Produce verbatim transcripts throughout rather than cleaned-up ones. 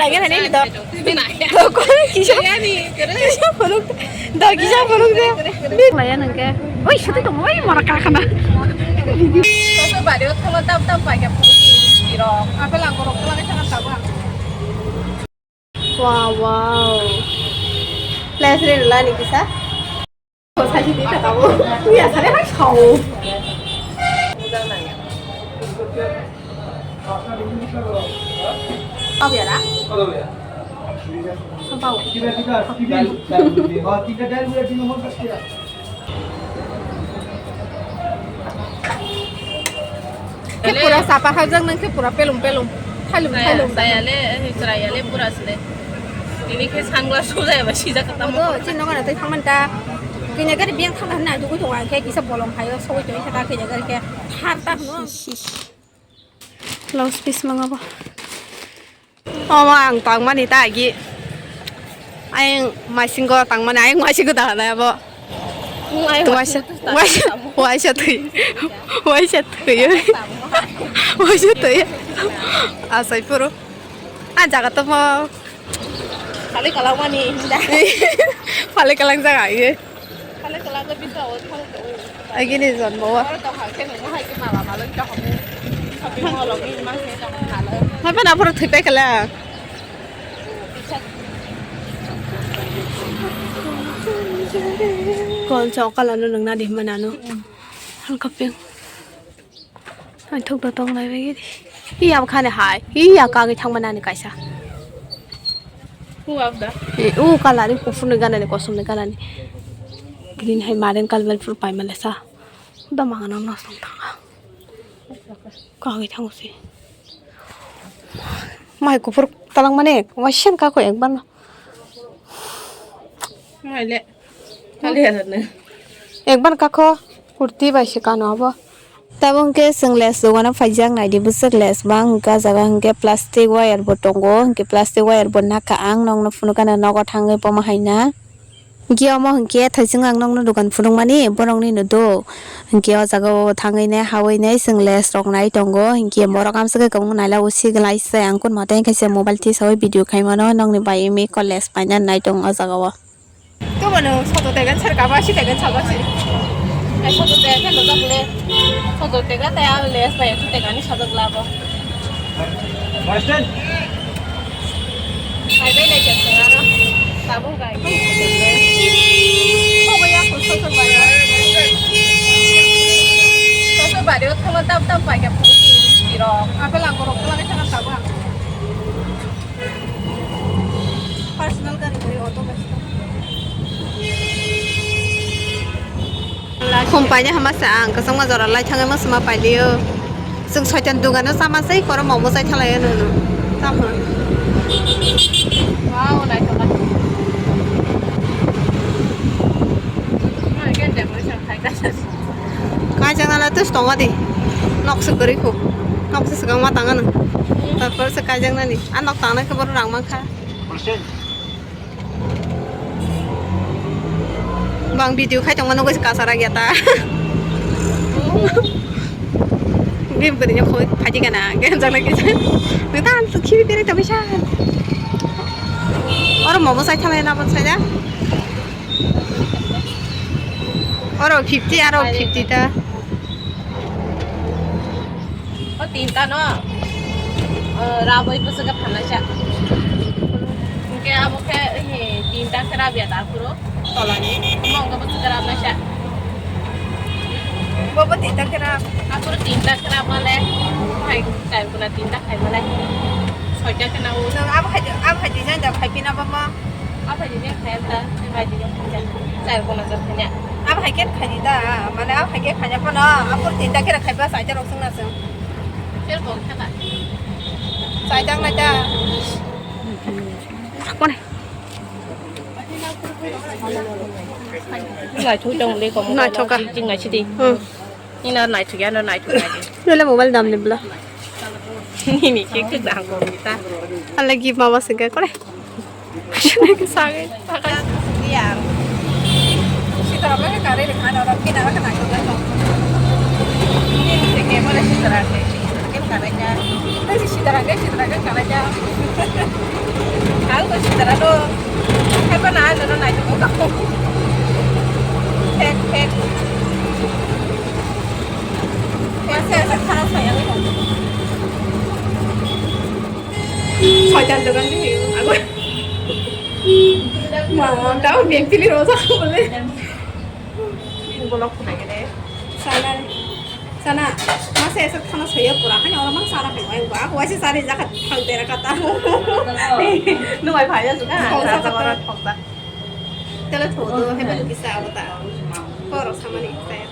Kisa phunuk, kisa phunuk de. Laya nang ke. Oi, satu tong, oi, mora kakana. Soso bari o thoma tam tam pai ke phunuk ki rok. Apel ang borok thoma ke thanga tabang. Wow, wow. Place re la ni kisa. Ko sa ji de ta ka bo. Ni ya sa re ha sao. Kau biar ah. Kau bau. Khe pura sapa hajak nang khe pura pelum pelum. Thailum thailum. Saya le, eh, saya le pura sile. Ini khe sunglass sujai ba sijak kata mo. Chin nong na tai thangman ta. Kini gari biang thang na dugui thong khe kisa bolong hayo soi tong khe ta kini gari khe thar ta no. Los pis mangabo. Omo ang tangmani ta agi. Ayang masingo tangmani, ayang masingo ta hana abo. Waisa, waisa, waisa thui. Waisa thui. Waisa thui. Asai puro. Ah, jaga to mo. Kali kalang mani hinda. Pale kalang jaga ye. Kale kala ko bisa o thang ko. Agini jonmo wa. Aro to ha ke no hai ke mala mala ka hamu. Shopping mall o ni ma se to kala. Hape na pura thwi pai kala. Kon chok kala no nang na di mana no. Halka peng. Naithok da tong nai bai di. Iya khani hai. Iya kagwi thangma nani kaisa. Who of the? E, u kalani kufur ni ganani kosom ni ganani. Green hai maren kalbel fur pai male sa. Da mangana no song thanga. Kagwi thango se. Mai kufur talang mane waisen kako ekbar no. Mai le. Kali arana. Ekbar kako kurti bai se kano abo. Tabuk hwnkhe chwng les dogano phaijak, naidi bwswk les bang hwnkhe ah jaga hwnkhe plastic wire bo tongo, hwnkhe plastic wire bo nakha ang nokno phunukgana nogo thangwi bomo haina. Hwnkhe omo hwnkhe thaising ang nokno dogan phunukmani borokni no do. Hwnkhe o jaga o thangwi nai hawi nai chwng les rok nai tongo, hwnkhe borok amswk khe kwbangma naila usi glai se ang kun mate hwnkhe se mobile tisawi video khaimano nokni bai wngwi kok les paina nai tongo o jaga o. Tubunu soto tegan serkaba si tegan sajak si. Ai soto tegan no jakle. Soto tegan tei ang les bai tu tegani sajak labo. Master. Ai bai lai jak tengano. Tabung gai. Sogo ya ko soto bai. Soto bai o thama tam tam pai ya phoki kiro. Apel ang borok thama ke thama tabung. Personal gari bai auto bai. Khum paina hama sa ang kwchangma jora lai thangwi ma sima pailiyo. Chwng soitan dogano chama sei koro momo chai thalai ano no. Tamo. Wow, naithok naithok. Mai kan demo sa khai ka sa. Kaijaknala tus tongo di. Nok se kwrwi kho. Nok se swkang ma tangano. Tarpor se kaijaknani. A nok tangnai khe bono rang mankha. Bang video khai tongma nugui se kasara geta. Game beri nyok khoi phaji kana. Game jana kisa. Neta an sukhi beri tabi sa. Oro momo sai thalai na bon sai da. Oro fifty, aro fifty ta. O tinta no, o, raboi bwswk khe phalnai sa. Hwnkhe abo khe, eh, tinta khe rabya ta aphuru tolani. Omo hwnkhe bwswk khe rabnai sa. Bobo tinta khe rab. Aphuru tinta khe rab male, hai, char kuna tinta khai male. Soita khe na o. Nwng abo khai, abo khai design da khai pina bomo. Aphai ni khai ta, aphai ni khai ta. Char kona jar khanya. Aphai ke khai ta, mane aphai ke khanya phano, apor tinta khe khai ba sai ta rok sung na sung. Char bo khana. Sai ta nai ta. Kone. Nai thu tong le ko mo. Nai thoka. Jing nai chidi. Hmm. Ina naithok ya, no naithok ya. Nole mobile dam ni bla. Nini ke ke dang ko kita. Ala gi mama sengke kore. Sengke sangai. Ya. Sitara ba kare de khana ra kina ra khana ko. Nini ke ke mole sitara ke. Ke kare ya. Sitara ke sitara ke kare ya. Pek, pek. Masa esa khana saya ni. Soitan dogan ni, aku. Mama, tahu dia pilih rosak boleh. Bolok khuna gede. Sana, sana, masa esa khana saya pura, hanya orang mana sana kayak, aku masih sana jaga thang tera kata. Nuai phaya juga. Thongsa kata. Thongsa. Tela thodo, hebe kisa abota. Koro samani kisa ya.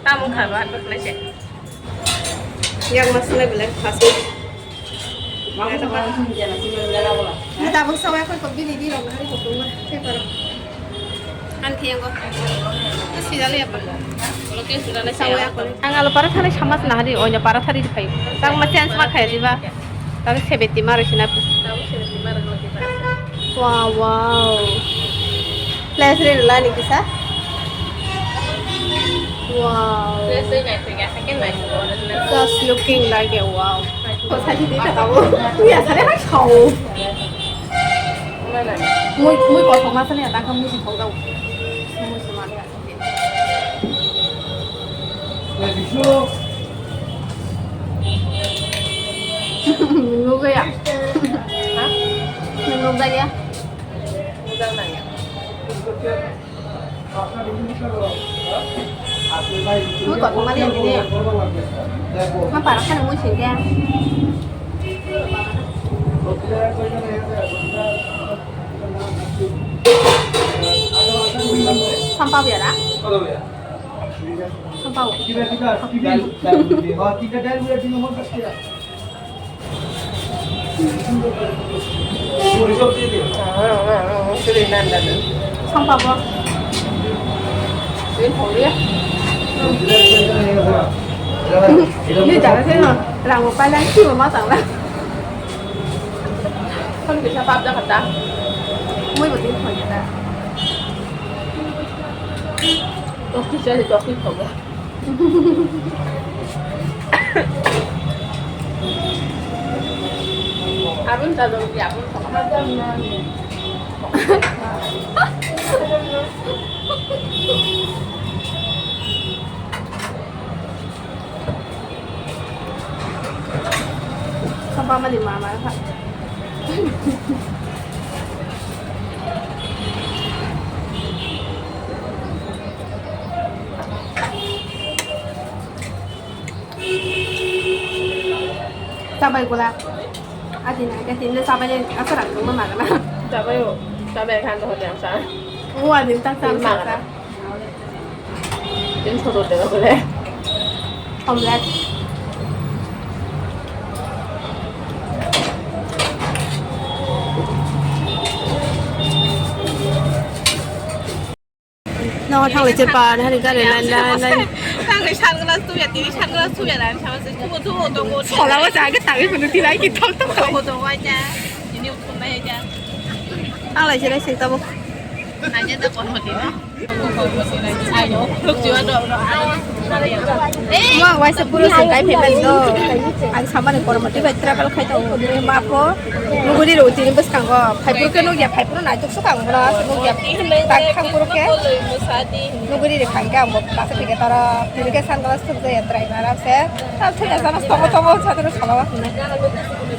Tamung kha ba, dok lai se. Yang mas lai belai khas. Ni tabuk sawa ko ko bini di rong hari ko tuma. Te paro. An thiang ko. Sida le apa? Sawa ko. Ang alo para thani samas na hari, onya para thari khai. Tang ma chance ma khai diba. Tang seventy maro sina. Wow, wow. Place ri lani kisa. Wow. Just looking like a wow. Ko sa di ta ko. Ya sa de ha chao. Mui, mui ko thok ma sa ne ta ka mui si thok da. Mui si ma de. Nunggu ya? Hah? Nunggu ya? Nunggu ya. Mui kok kemari ya gini. Apa rakan mui sih ya? Sampah biar ah. Sampah. Sampah bo. Ini jaga sih no. Rang mau paling sih mau masak lah. Kan bisa pap dah kata. Mui betul kau ya dah. Toki jadi toki kau dah. Abun tak dong ya, abun tak ada mana. Sampah mah di mana, Kak? Sabai gula. Adi na, kati na sabai asal aku mah mana. Sabai o, sabai kan tu hotel sa. Oh, adi tak tak. Tin photo tega bole. Omelette. No, thang le chepa, hari gari line, line, line. Thang le sunglass tu ya, tini sunglass tu ya, line sama se. Tubo, tubo, tubo. Sola wa jage tagi kono tilai ki thang thang. Tubo, tubo, aja. Ini ukhum bai aja. Thang le cherai sing tabo. Aja ta kono tini. Mo waisa puro sengkai phaimani no. Ang samani kormo twi bai travel khai tongo. Mapho nuguri rw tini bwskango. Phaipuru khe nugya, phaipuru naituk sukha ang bono. Nugya tak thang puru khe. Nuguri rw phang khe ang bo basa thike tara. Tini khe sunglass thupjaya driver se. Tam thupya sama tongo tongo chadoro solo.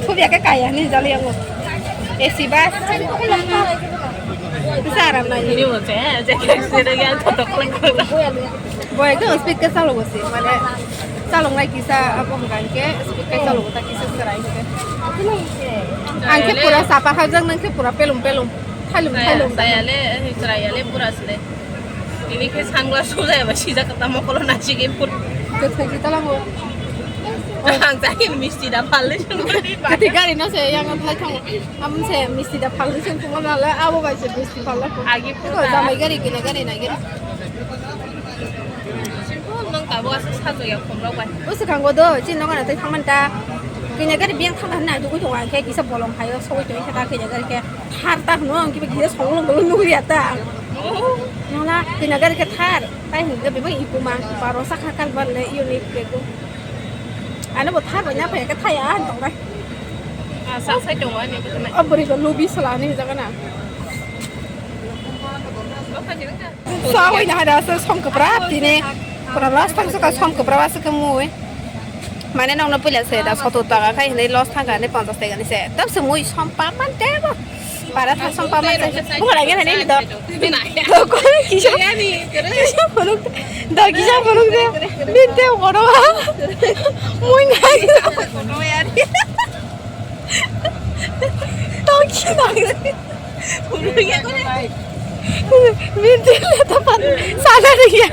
Thupya khe kaya ni jali ang. A C bus. Kisa aram nai. Ini mo se, je ke se de ya to to klang ko. Bo ekdom speed ke salo bo se, mane salong lai kisa abo hwnka hwnkhe speed ke salo bo ta kisa serai hwnkhe. Ang khe pura sapa hajak nang khe pura pelum pelum. Thailum thailum. Saya le, saya le pura sile. Ini khe sunglass sujaya ba sijak ta mokolo na chigi pur. Ke thai kita lango. Ang jai misti da palle sungri ba. Kati gari no se yang lai thang. Am se misti da palle sung thang la la abo bai se misti palle. Agi pur. Ko jamai gari kina gari na gari. Simple nang tabo asa sajo ya khomrok bai. O swkango do, chin nokana tei thangmani ta. Kini gari biyang thangna hinwi dugui tongo, ang khe kisa bolong hayo sogwi tongwi khe ta kini gari khe thar ta hwnwi ang kiba kisa songwlong bolong nugwi ya ta. Nona kini gari khe thar, tai hwnwi khe bebak ikuma, baro sakha kal ban le unique khe go. Ano bo thar bai na phai khe thaya ang tong bai. Ah, sa sai tongo ani bwkhwnai. O bwrwi go lubi sala ani jaga na. Sawi na hada sa som kapra tini. Pura loss thang sa ka som kapra wa sa ka mui. Mane nong na puila se da soto taka khai hinai loss thang ka ne ponchas taka ni se. Tab se mui som pa man te bo. Para tha som pa man se. Bunga lagi na ni do. Do ko kisa. Kisa buluk. Do kisa buluk de. Bin te oro. Mui ngai. Toki nang. Video le tapan sana dia.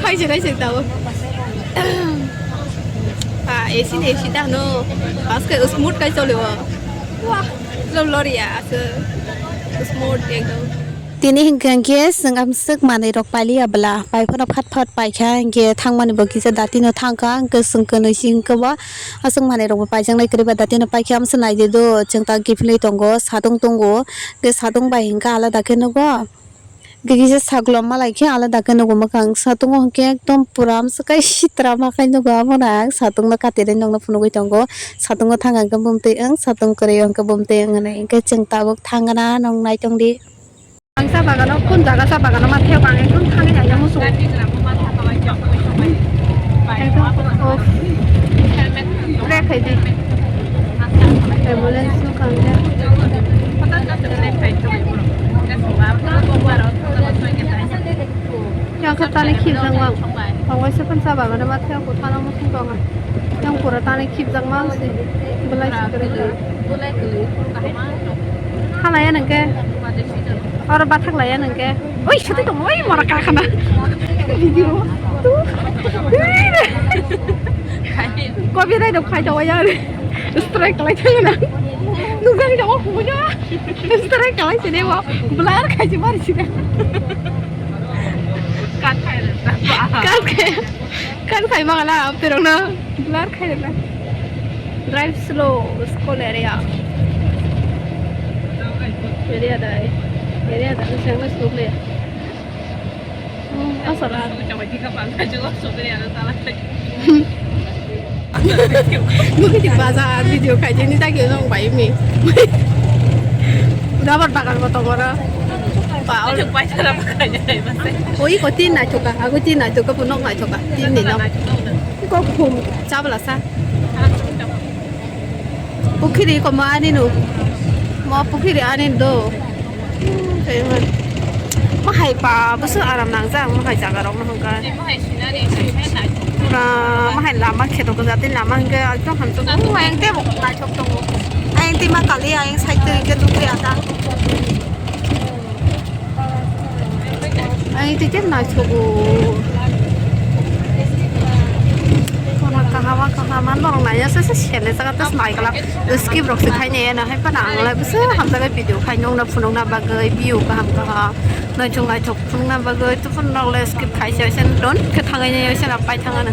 Hai je nai je tao. Ah, A C na A C ta no. Aske smooth kai chole wa. Wah, lo lori ya, ase smooth ekdom. Tini hinkhe hinkhe chwng amswk manwi rok pailiya bwla, pai phano phat phat paikha, hinkhe thangmani bo kisa datino thangkha, hinkhe chwng kwnwi si hinkhe bo aswk manwi rokbo paijaknai kwrwi ba datino paikha, amswk naidi do, chwng ta kiphilwi tongo, satung tongo, hinkhe satung bai hinkhe alada khe nugo, hinkhe kisa saklom malaikhe alada khe nugo mwkhang, satungo hinkhe ekdom pura amswk kai sitra ma khai nugo, abono ang satungno katirwi nokno phunugwi tongo, satungo thangkha hinkhe bumtwi wng, satung kwrwi o hinkhe bumtwi wng hinwi, hinkhe chwng tabuk thangna nong naitongdi. Ang sa bagano, kun jaga sa bagano ma thep ang ekdom thangwi nai muchung. Ekdom, oh. Rek hai di. Ambulance no kang ya. Yang kha tani khibjak ma. Ang waisa phan sa bagano ma thep ang kuthana muchung tonga. Yang pura tani khibjak ma se. Belai sikre. Belai kwlwi, phuru kaham ma. Khalaya nangke. Oro bathak laya nangke. Oi, sati tong, oi, mora kakhana. Video. Tu. Copyright rok khai tong ya. Strike kalai thang na. Nungkha ni tong, huya. Strike kalai sini mo. Blur khai si mari sini. Cut khai na. Cut khai. Kan khai ma gala, pero no blur khai na. Drive slow, school area. Area dai. Area dai, siang na school le. Hmm, asal ah. Mungkin di bazar video khai jeni tak yo nong bai mi. Dapat bakar kota kora. Paul. Oi, ko tin naithoka, ago tin naithoka, punok naithoka, tin ni no. Ko khum chabla sa. Pukhiri ko ma ani no. Ma pukhiri ani do. Kaiman. Ma hai pa, busu aram nang ja, ma hai jaga rok no hangka. Pura ma hai lama kheto ko jati lama hangka, ekdom hamso. Ma yang te bo naithok tongo. Ayang te ma kali, ayang side to hingke dukri ata. Ai, tei tei naithogo. Kahama, kahama, norok naiya se, se sele jaga tes naikolak. Skip rok se khainai, ano hai phano ang lai bwswk hamjakgwi video khai nongna phunukna bagwi view kaham kaham. Naithok naithok phunukna bagwi, tei phano norok lai skip khai se, se don khe thangwi nai, se rok pai thangano.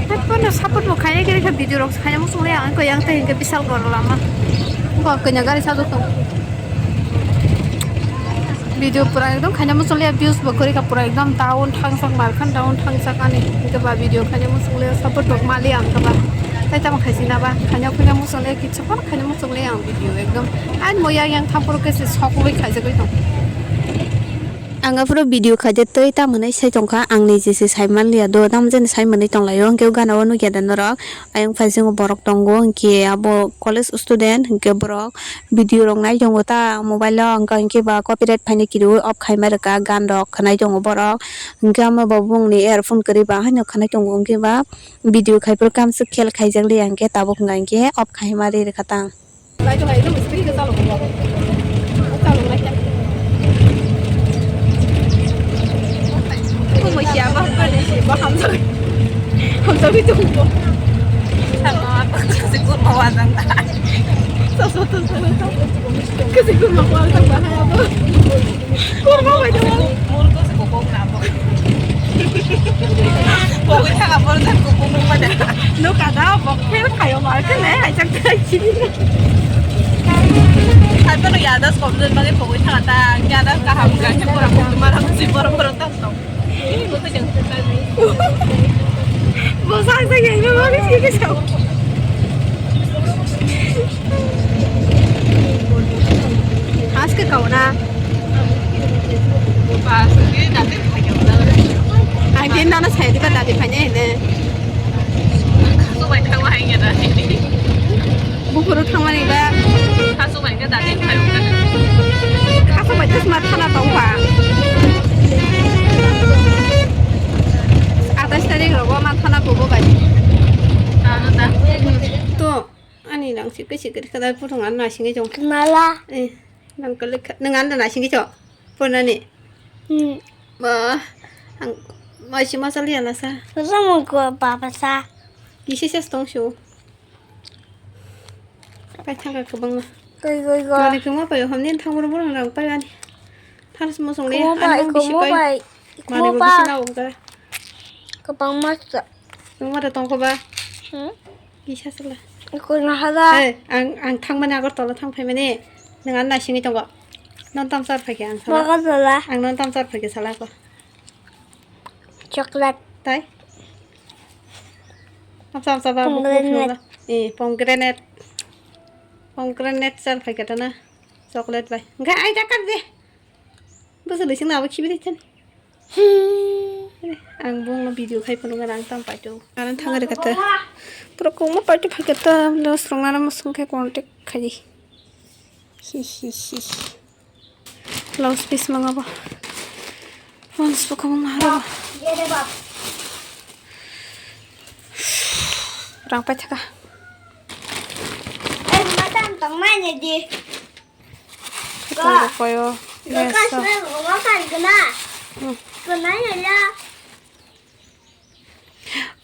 Hai phano support bo khainai khe video rok se khaina muchung lai, ang khe yang tei hwnkhe bisal gor lama. Bo kanya gari sajak tong. Video pura ekdom khaina muchung liya, views bo kwrwi kha, pura ekdom down thangsak, markhan down thangsak ani. Hwnkhe ba video khaina muchung liya, support rok mali ang khe ba. Tai tamo khaisina ba, khaina khuina muchung liya, kichu phano khaina muchung liya ang video ekdom. Ani mo yang yang thampuru khe se sok lui khaijagwi tong. Ang aphuru video khaide tei tamo hinwi sai tongkha, ang niji se sai manliya do, tamo jani sai manwi tonglaio, hwnkhe o gana o nukya da norok. Ayang phaisingo borok tongo, hwnkhe abo college student, hwnkhe borok video rok nai tongo ta mobile o, hwnkhe ba copyright phaina kiriui off khaima rwkha, gan rok khwnai tongo borok, hwnkhe amo bo bongni earphone kwrwi ba haino khwnai tongo, hwnkhe ba video khai phuru kamswk khel khaijak liya, hwnkhe tabuk hwnkha hwnkhe off khaima ri rwkha ta. Kung bai siya ba, ba ni si ba hamjagwi. Hamjagwi tong bo. Sama apa kasi kurma wajang ta. Sa sa sa sa sa. Kasi kurma wajang ba haya bo. Kurma bai tong. Murko se kokong na bo. Kokong ta ka bor ta kokong ma da. No kada bo khel khayo mar ke ne ai chak ta chini. Hai pa no ya das kom den ba ke kokong ta ta ya das kaham ga ke pura kokong ma ra si bor bor ta. Bo sak sak yang no mani sini sa. Khe kauna. Ang din nono sai diba dadi phainai hine. Buphuru thangmani ba. Khasok bai khe sma thana tongkha. Atais tarik rogo ma thana bobo bai. To. Ani nang sikri sikri kada putung an nasingwi jong. Mala. Eh, nang kali ka, nang anda nasingwi jo. Purnani. Hmm. Ba, ang, ma si ma sali ana sa. Ramo ko papa sa. Kisi ses tong shu. Pai thangka kabang ma. Koi, koi, koi. Mani kama pai hamni thang buru buru nang pai ani. Thang sma song le. Kama pai, ani bisi kama pai. Pai. Mani kama bisi pai. Na ungka. Kabang ma sa. Nung ma da tong ko ba. Hmm? Kisa sala. Ikon haga. Hey, ang, ang thangmani Agartala thang phaimani. Nang ano naisingwi tongo. Non tam char phaikhe ang sala. Agartala. Ang non tam char phaikhe sala ko. Chocolate. Tai? Amsa amsa ba buku Pomegranate. Phunukla. Eh, pomegranate. Pomegranate char phaikhe tana. Chocolate bai. Ga ai da kar de. Bwswk lwising na abo khibi de chani. Ang bongno video khai phano gana ang tam paito. Ano thangari kata. Pura kongma paito phai kata. Lo srong ano musung khai contact khai. Hi hi hi. Lo space mangabo. Phone sbo kamo maharo. Rang pai thaka. Eh, matan tong mai ne di. Ito ko yo. Yes. Ko ma kan gna. Hmm. Ko na ya ya.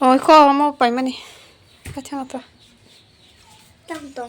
Oi ko mo pai mani. Ka chang ta. Tam to.